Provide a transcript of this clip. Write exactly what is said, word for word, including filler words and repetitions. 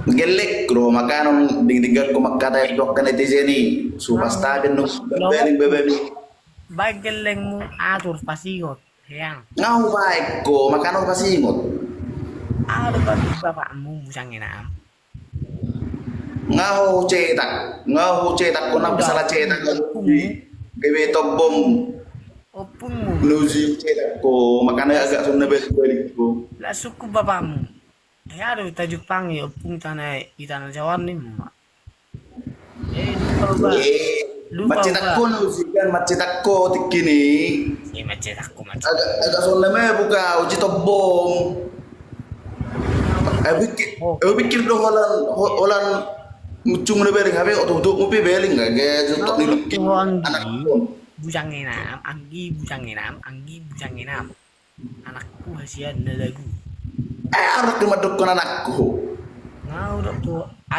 Gellengku do, makanon dingdinggan ko mangkatai dohot netizen i. Supas taben no. Baling bebemi. Baik gellengmu atur pasingot. Heang. Nga hubaen ho, makanon pasingot. Aduh, bapakmu bujang inam. Nga hucetak, nga hucetak ho, nang salah cetak. Gabe tombom. Ompungmu. Nusi cetak ho, makana agak songon na balik-balik ho. Lah suku bapakmu. Ya aduh, tajumpangi ompung tana i tana Jawa ni ma. Eh, lupa, lupa. Macetak ho nusi kan, macetak ho tingki ni. Eh, macetak ho, macetak. Agak, agak songon na mabuk au, uji tombom. Eh, pikir, eh, pikir do holan, holan muncung na beling, hape oto-oto mupi beling, gak, gak, jotok ni luki. Anakku. Bujang inam, anggi bujang inam, anggi bujang inam. Anakku hasian na dagu. Eh, anak di madokon anakku. Ngau dok tu